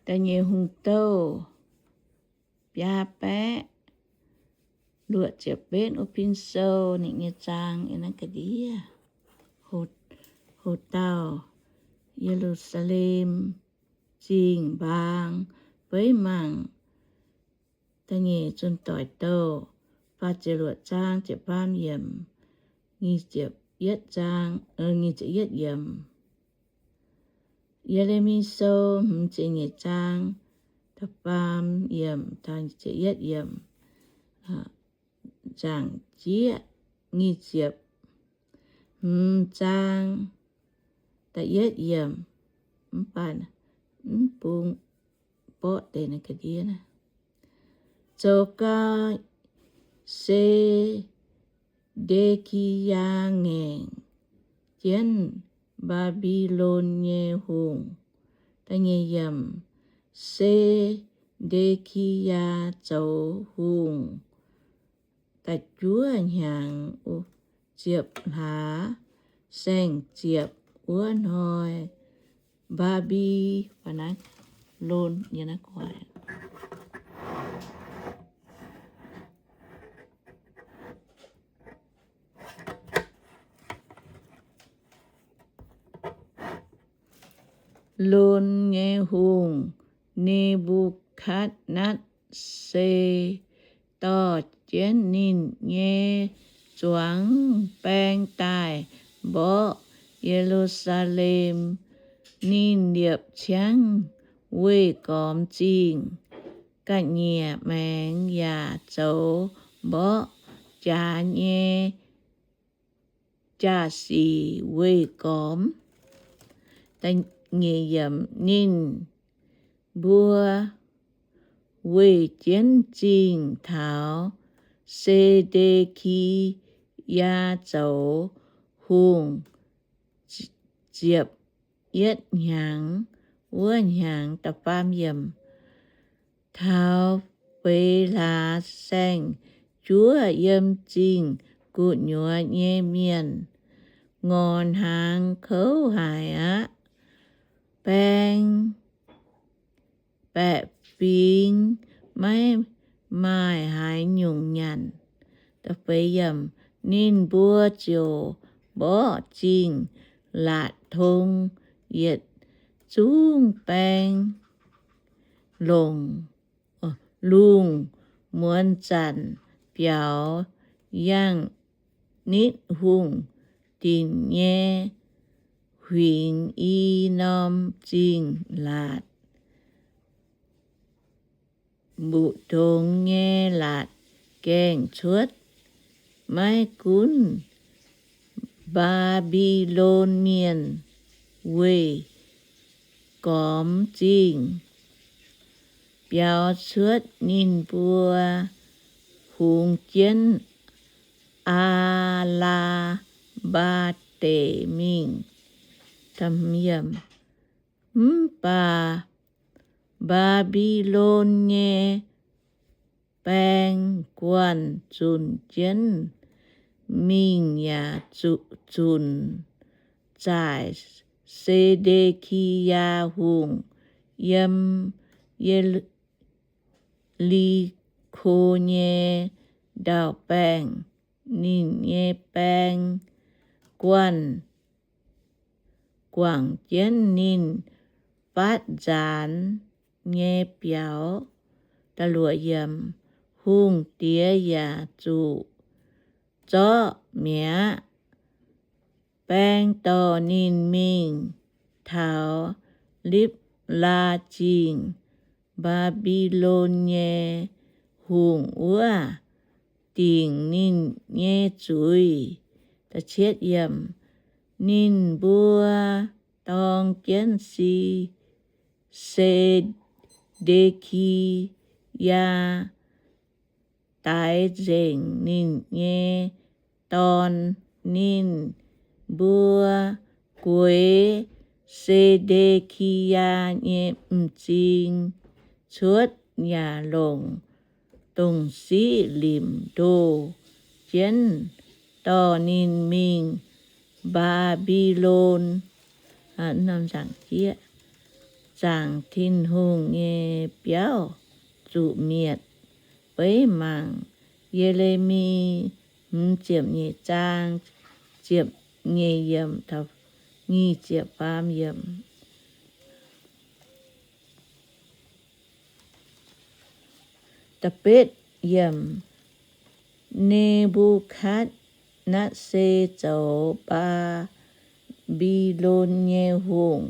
Da'nyeic Hungh Douh biaa baeqv luoqc ziepc betv wuov pin sou ninh nyei zaang yiem naaiv ga'ndiev. Ho-, Hoc Dauh, Ye^lu^saa^lem Zingh Mbaang, Beiv Mangc, Da'nyeic Zunh Doic Douh, faah ziepc luoqc zaang ziepc faam yiemc, nyic ziepc yietv zaang, nyic ziepc yietv yiemc. Ye^le^mi Sou hmz ziepc nyeic zaang da'faam yiemc taux nyic ziepc yietv yiemc. Nzaangc jieqv nyic ziepc hmz zaang da'yietv yiemc. Mv baac mv bung borqv deix naaiv ga'ndiev naaiv. Zoux gau, Se- nde^ki^yaa ngaengc jienv Mbaa^mbi^lon nyei hungh. Da'nyeic yiemc. Se- nde^ki^yaa zoux hungh da'juov hnyangx, ziepc hlaax saeng-ziepc wuov hnoi, Mbaa^mbi^lon, lon nyei hungh, Ne^mbu^katv^netv, se dorh jienv ninh nyei zuangx baeng daaih mborqv Ye^lu^saa^lem. Ninh liepc ciangv weih gormx zingh, ga'nyiec maengx yaac zoux mborqv jaax nyei jaa-sic weih gormx. Ninh mbuo weih jienv zingh taux Se^nde^ki^yaa zoux hungh ziepc yietv hnyangx wuov hnyangx da'faam yiemc. Taux feix hlaax saeng-juov yiem zingh gu'nyuoz nyei mienh ngorc hnaangx kouv haic aqv. Baeng baeqc fingx maiv maaih haaix nyungc nyanc. Ninh mbuo ziouc mborqv zingh laatc tong yietc zungv baeng longc, lungh muonz zanc biaux yangh nitv hungh dinc nyei huingx i norm zingh laatc. Mbu'ndongx nyei laatc gaengh cuotv. Maiv gunv Mbaa^mbi^lon Mienh weih gormx zingh biaux cuotv, ninh mbuo hungx jienv Aa^laa^mbaa Deic mingh. Mv baac Mbaa^mbi^lon nyei baeng guanh zunc jienv mingh yaac zunc zaaic Se^nde^ki^yaa Hungh yiem Ye^li^ko nyei ndau-baengh. Ninh nyei baeng guanh guangc jienv ninh fatv nzaanx nyei biaux. Hungh diex yaac zuqc zorqv mi'aqv. Baeng dorh ninh mingh taux Lipv^laa Zingh. Mbaa^mbi^lon nyei hungh wuov dingc ninh nyei zuiz. Ninh mbuo dorng jienv Si, Se^nde^ki^yaa daix nzengc ninh nyei dorn. Ninh mbuo gueix Se^nde^ki^yaa nyei m'zing cuotv yaac longc dongh siqv limc ndoh jienv dorh ninh mingh Mbaa^mbi^lon. zaangc Tin-Hungh nyei biauv zuqc mietc. Beiv mangc Ye^le^mi hmz ziepc nyeic zaang ziepc nyeic yiemc, nyic ziepc faam yiemc. Da'betv yiemc. Ne^mbu^katv^netv^saa zoux Mbaa^mbi^lon nyei hungh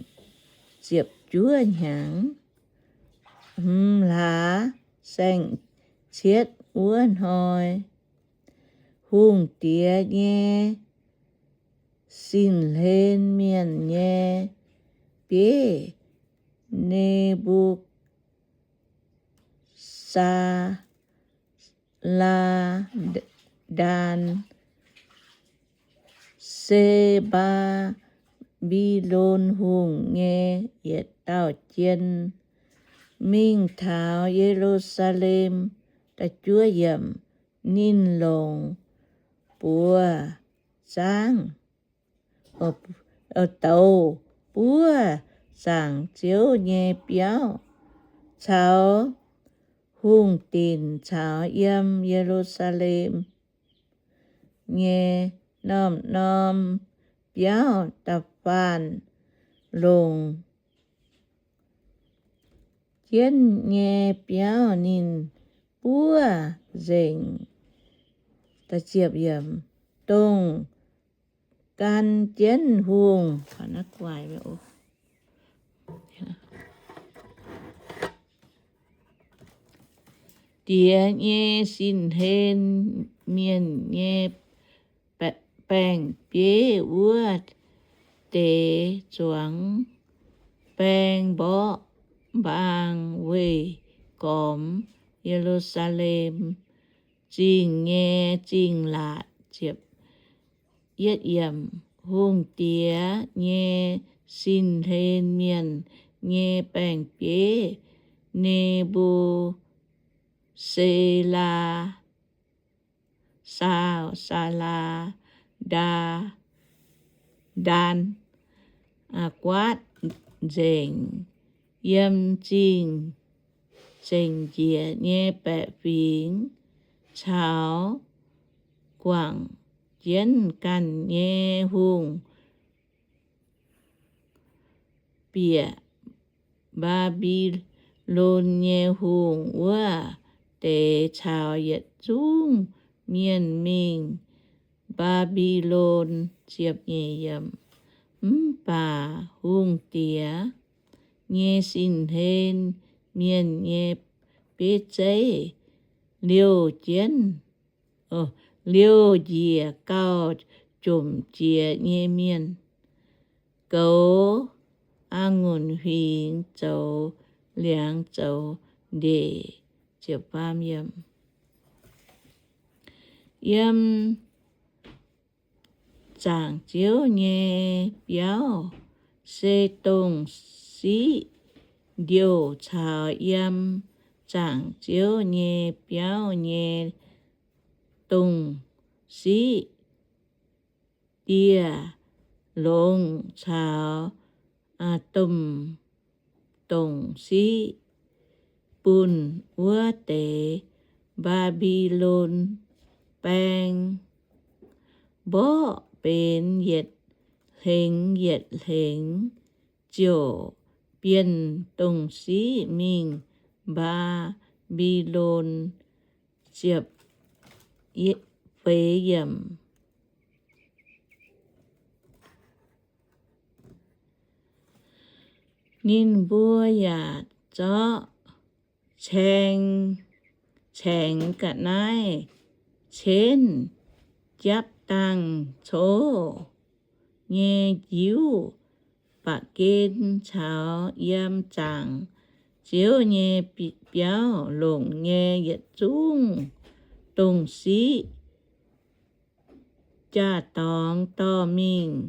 ziepc juov hnyangx, hmz hlaax saeng-cietv wuov hnoi, hungh diex nyei sin-hlen mienh nyei bieiv, Ne^mbu- saa^laa^ndaan, se Mbaa^mbi^lon Hungh nyei yietc dauh jien, mingh taux Ye^lu^saa^lem. Ninh longc buoz zaangv, douz buov zaangc Ziouv nyei biauv, caux hungh dinc caux yiem Ye^lu^saa^lem nyei norm-norm biauv da'faanh longc jienv nyei biauv ninh buov nzengc. Dongh gan jienv hungh diex nyei sin-hlen mienh nyei baeng-bieiv wuov deix zuangx baeng mborqv mbaang weih gormx Ye^lu^saa^lem Zingh nyei zingh laatc. Hungh diex nyei sin-hlen mienh nyei baeng-bieiv, Ne^mbu-se^laa, saa, saa^laa, ndaa, ndaan, guaatv nzengc yiem zingh zengc njiec nyei baeqc fingx, caux guangc jienv ganh nyei hungh, bieqc Mbaa^mbi^lon nyei hungh wuov deix caux yietc zungv mienh mingh Mbaa^mbi^lon. Mv baac hungh diex nyei sin-hlen mienh nyei bieiv zeiv liouh jienv, liouh njiec gauh jomc jiex nyei mienh, goux a'ngunc huingx zoux liangx zoux ndeic. Yiem zaangc Ziouv nyei biauv se dongh siqv ndiouh caux yiem zaangc Ziouv nyei biauv nyei dongh siqv dieh longx caux domh dongh siqv bunh wuov deix Mbaa^mbi^lon baeng mborqv benx yietc hlengx yietc hlengx, ziouc bienh dongh siqv mingh Mbaa^mbi^lon. Ninh mbuo yaac zorqv caeng, caengx ga'naaiv cenv japv dangh coqv nyei njiuv ba'gen caux yiem zaangc Ziouv nyei biauv longc nyei yietc zungv dongh siqv jaa-dorngx dorh mingh.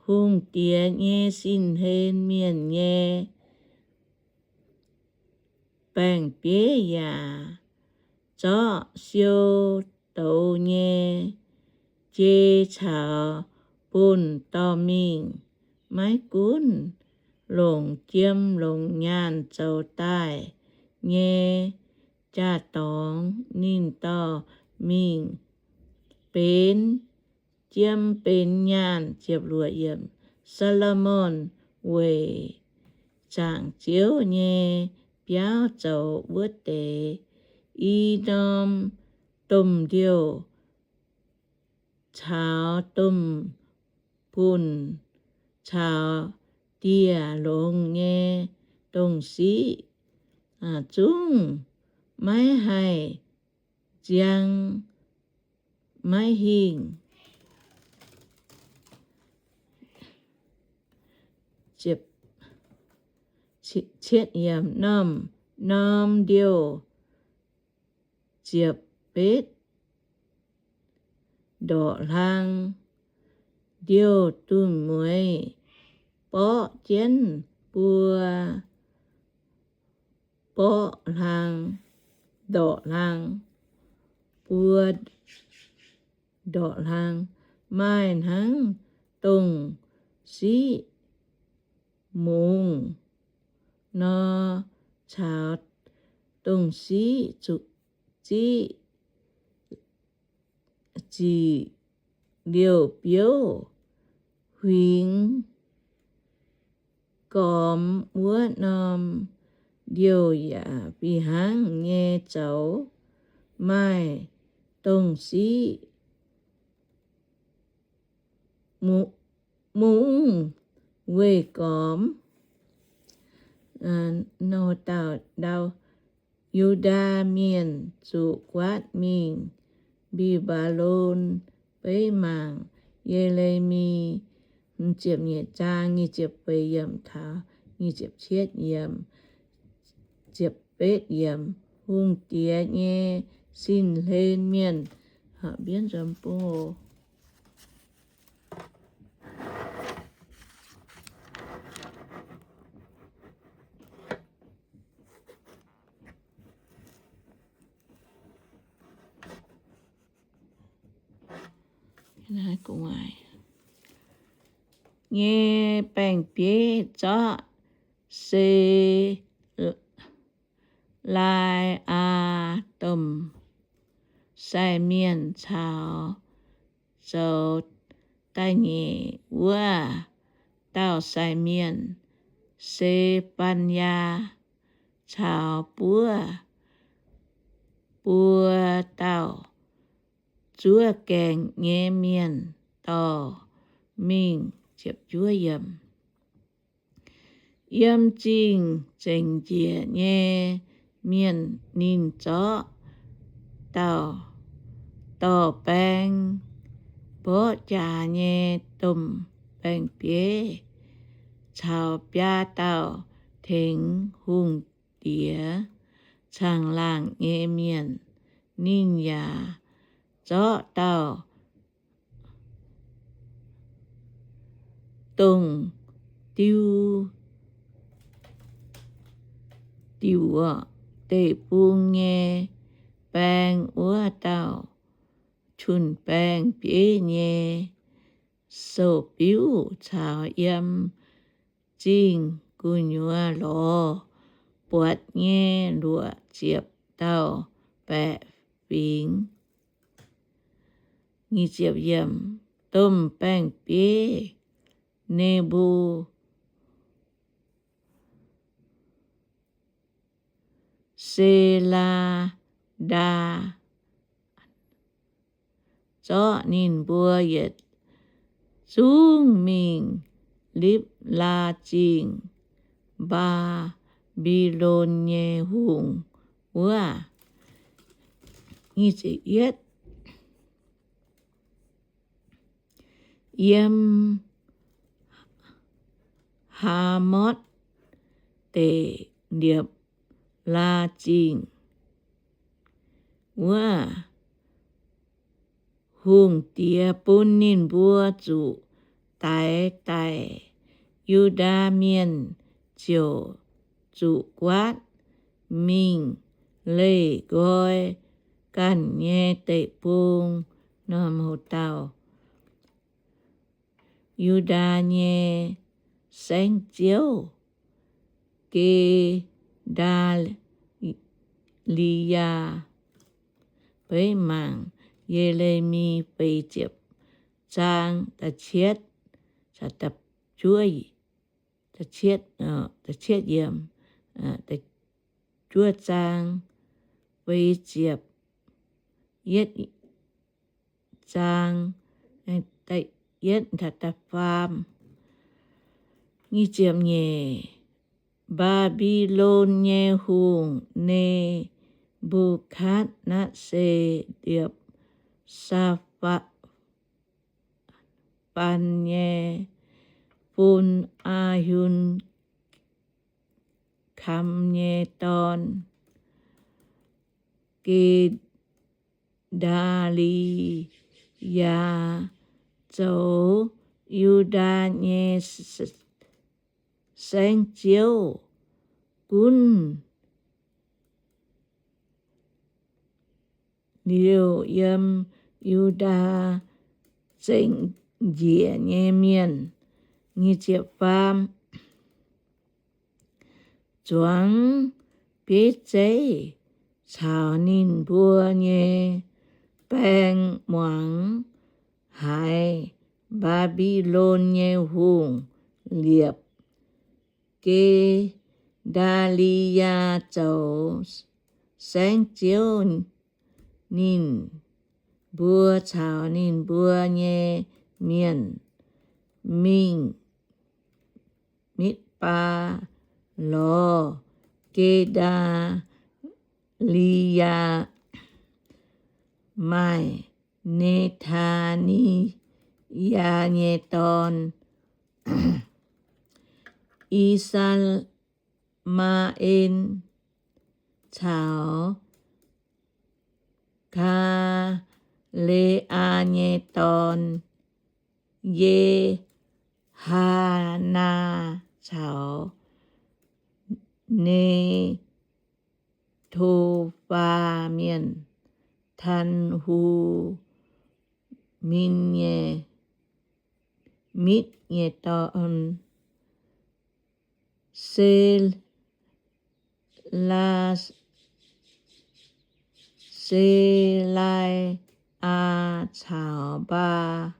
Hungh diex nyei sin-hlen mienh nyei baeng-bieiv yaac zorqv siou douz nyei jei caux funx dorh mingh. Maiv gunv longc jiem longc nyaanh zoux daaih nyei jaa-dorngx, ninh dorh mingh benx jiem benx nyaanh. Saa^lo^morn weic zaangc Ziouv nyei biauv zoux wuov deix i norm domh ndiouh caux domh bunh caux dieh longx nyei dongh siqv zungv maiv haih nziang maiv hingh. Norm, norm ndiouh ziepc betv ndorqc hlang, ndiouh dunh mueiz borqv jienv buo borqv hlang, ndorqc hlang, buo ndorqc hlang, maaih hnangv dongh siqv mungz nor, caux dongh siqv zuqc ziqv ziqc liouh biouv huingx gormx wuov norm ndiouh yaac fih hnangv nyei zoux. Maaih dongh siqv mungz weih gormx nor dauh ndau, Yu^ndaa Mienh zuqc guaatv mingh Mbi^mbe^lon. Beiv mangc Ye^le^mi ziepc nyeic zaang nyic ziepc feix yiemc taux nyic ziepc cietv yiemc. Ziepc betv yiemc, hungh diex nyei sin-hlen mienh. Nyei baeng-bieiv zorqv Se Lai^aa domh sai mienh caux zoux da'nyeic wuov dauh sai mienh, Se^fan^yaa, caux buov buo dauh zuov gaengh nyei mienh dorh mingh. Yiem zingh zengc njiec nyei mienh ninh zorqv dauh dorh baeng mborqv jaax nyei domh baeng-bieiv caux biaa dauh tengx hungh diex caangh laangh nyei mienh. Ninh yaac zorqv dauh dongh diu, diuc deic-bung nyei baeng wuov dauh jun-baeng-bieiv nyei sou-biuv caux yiem zingh gu'nyuoz lorz buatc nyei luoqc ziepc dauh baeqc fingx. Domh baeng-bieiv, Ne^mbu, Se^laa^ndaa, zorqv ninh mbuo yietc zungv mingh Lipv^laa Zingh, Mbaa^mbi^lon nyei hungh wuov. Yiem Haamotv Deic, Lipv^laa Zingh wuov, hungh diex bun ninh mbuo zuqc daix daic. Yu^ndaa Mienh ziouc zuqc guaatv mingh leih nqoi ganh nyei deic-bung. Norm hoc dauh Yu^ndaa nyei saengv-ziouv, Ge^ndaa^li^yaa. Beiv mangc Ye^le^mi feix ziepc zaang, da'cietv, da'cietv, juov zaang, feix ziepc, yietv zaang, yietv, da'faam, nyic ziepc nyeic. Mbaa^mbi^lon nyei hungh, Ne^mbu^katv^netv^saa, Saa^faa^faan nyei fun, Aa^hiu^kam nyei dorn, Ge^ndaa^li^yaa, zoux Yu^ndaa nyei saengv-ziouv. Gunv liuz yiem Yu^ndaa zengc njiec nyei mienh, nyic ziepc faam, zuangx bieiv zeiv caux ninh mbuo nyei baeng muangx haiz Mbaa^mbi^lon nyei hungh liepc Ge^ndaa^li^yaa zoux saengv-ziouv. Ninh mbuo caux ninh mbuo nyei mienh mingh Mitv^baa lorz Ge^ndaa^li^yaa, maaih Ne^taa^ni^yaa nyei dorn, I^saa^maa^en, caux Kaa^le^aa nyei dorn, Ye^haa^naa, caux Ne^to^faa Mienh, Tan^hu^min nyei, Mitv nyei dorn, Se Se^lai^aa, caux Mbaa,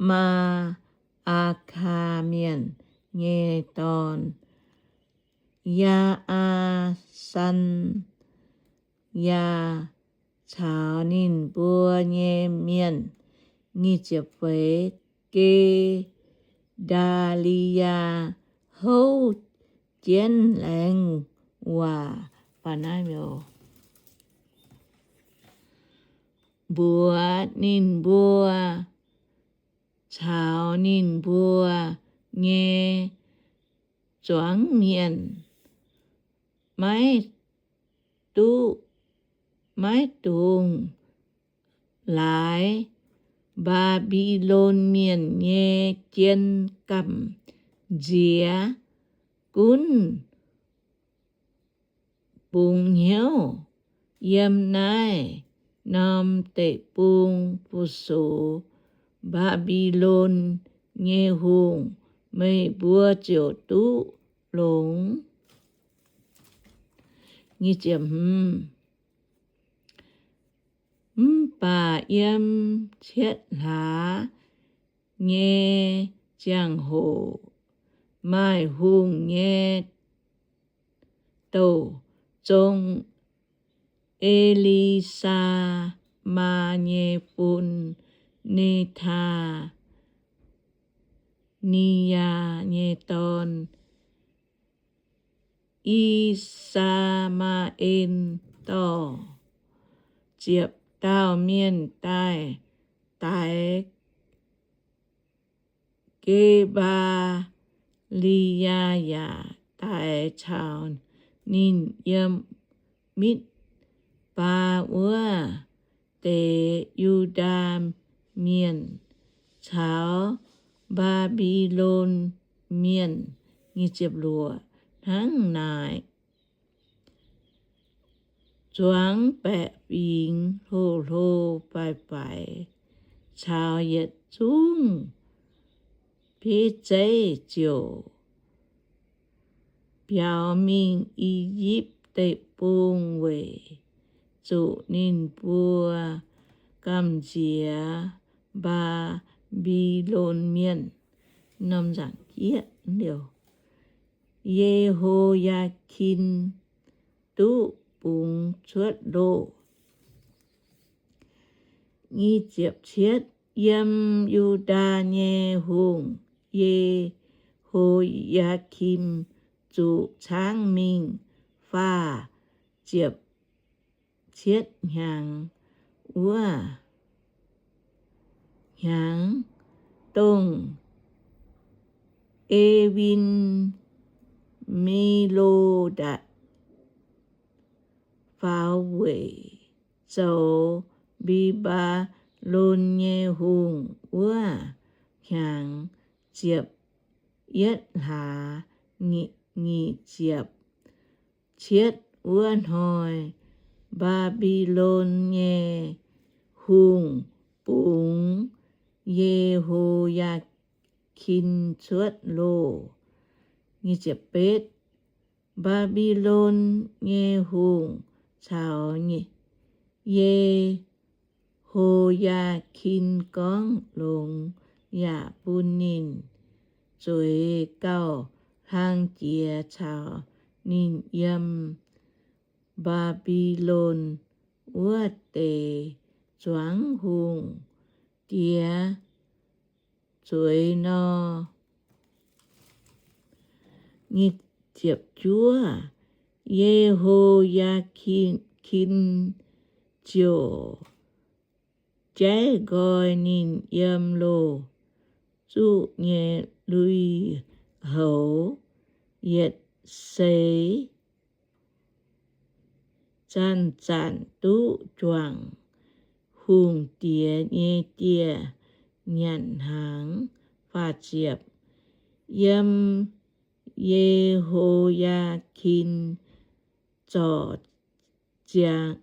Maa^aa^kaa Mienh nyei dorn, Yaa^aa^san, Yaa, caux ninh mbuo nyei mienh. Nyic ziepc feix. Ge^ndaa^li^yaa houv jienv laengz waac mbuox ninh mbuo caux ninh mbuo nyei zuangx mienh, Maiv duqv, maiv dungx laaix Mbaa^mbi^lon Mienh nyei jien gamh nziex. Gunv bungx hnyouv yiem naaiv norm deic-bung fu-sux Mbaa^mbi^lon nyei hungh, meih mbuo ziouc duqv longx. Mv baac yiem cietv hlaax nyei ziangh hoc, maaih hungh nyei douh zong E^li^saa^maa nyei fun, Ne^taa^ni^yaa nyei dorn, I^saa^maa^en, dorh ziepc dauh mienh daaih daix Ge^mbaa^li^yaa, yaac daix caux ninh yiem Mitv^baa wuov deix Yu^ndaa Mienh caux Mbaa^mbi^lon Mienh. Hnangv naaic, zuangx baeqc fingx hlo hlo faix faix caux yietc zungv bieiv zeiv ziouc biaux mingh I^yipv Deic-Bung weic zuqc ninh mbuo gamh nziex Mbaa^mbi^lon Mienh. Ye^ho^yaa^kin duqv bungx cuotv loh. Yiem Yu^ndaa nyei hungh, Ye^ho^yaa^kin, zuqc caangv mingh faah ziepc cietv hnyangx wuov hnyangx, dongh E^wi^ni^me^lo^datc faaux weic zoux Mbi^mbaa^lon nyei hungh wuov hnyangx ziepc yietv hlaax nyic ziepc cietv wuov hnoi, Mbaa^mbi^lon nyei hungh bungx Ye^ho^yaa^kin cuotv loh. Mbaa^mbi^lon nyei hungh caux Ye^ho^yaa^kin gorngv longx yaac bun ninh zueiz gauh hlang jiex caux ninh yiem Mbaa^mbi^lon wuov deix zuangx hungh diex zueiz nor. Ziepc juov, Ye^ho^yaa^kin ziouc jaiv nqoi ninh yiem loz zuqv nyei lui-houx, yietc seix zanc-zanc duqv juangc hungh diex nyei dieh nyanc hnaangx. Faah ziepc, yiem Ye^ho^yaa^kin zorc ziangx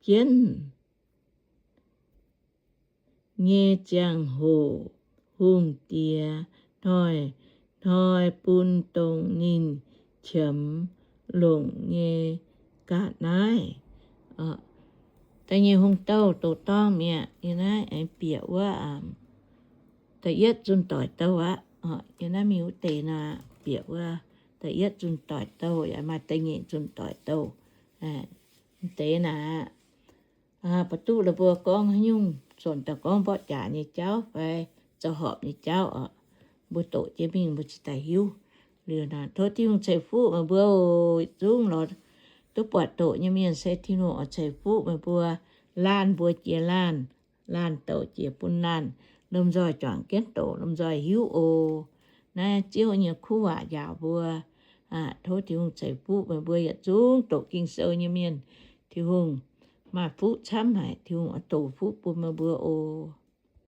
jienv nyei ziangh hoc, hungh diex hnoi-hnoi bun dongh ninh qiemx longc nyei ga'naaiv. Da'nyeic hungh douh doqc dorngh mi'aqv. Yie naaiv aengx bieqc wuov da'yietv zunh doic douh aqv. Yie naaiv mingh wuov deix naaic bieqc wuov da'yietv zunh doic douh yaac maaih da'nyeic zunh doic douh. Deix naaic, ba'duqv la'buo gorngv haaix nyungc, zonc daaih gorngv mborqv jaax nyei jauv fai zoux horpc nyei jauv oc. Mbuo doqc jienv mingh mbuo cingx daaih hiuv. Liuz naaic tov Tin-Hungh ceix fuqv meih mbuo oc. Zungv lorz duqv buatc doqc nyei mienh se Tin-Hungh oix ceix fuqv meih mbuo, laanh mbuo jiex laanh, laanh douc jiex bun laanh, lomh nzoih juangc jienv doqc, lomh nzoih hiuv oc. Naaiv Ziouv nyei kuv waac njaaux mbuo. Tov Tin-Hungh ceix fuqv meih mbuo yietc zungv doqc Ging-Sou nyei mienh. Tin-Hungh maaih fuqv camv haic, Tin-Hungh oix doqc fuqv bun meih mbuo oc.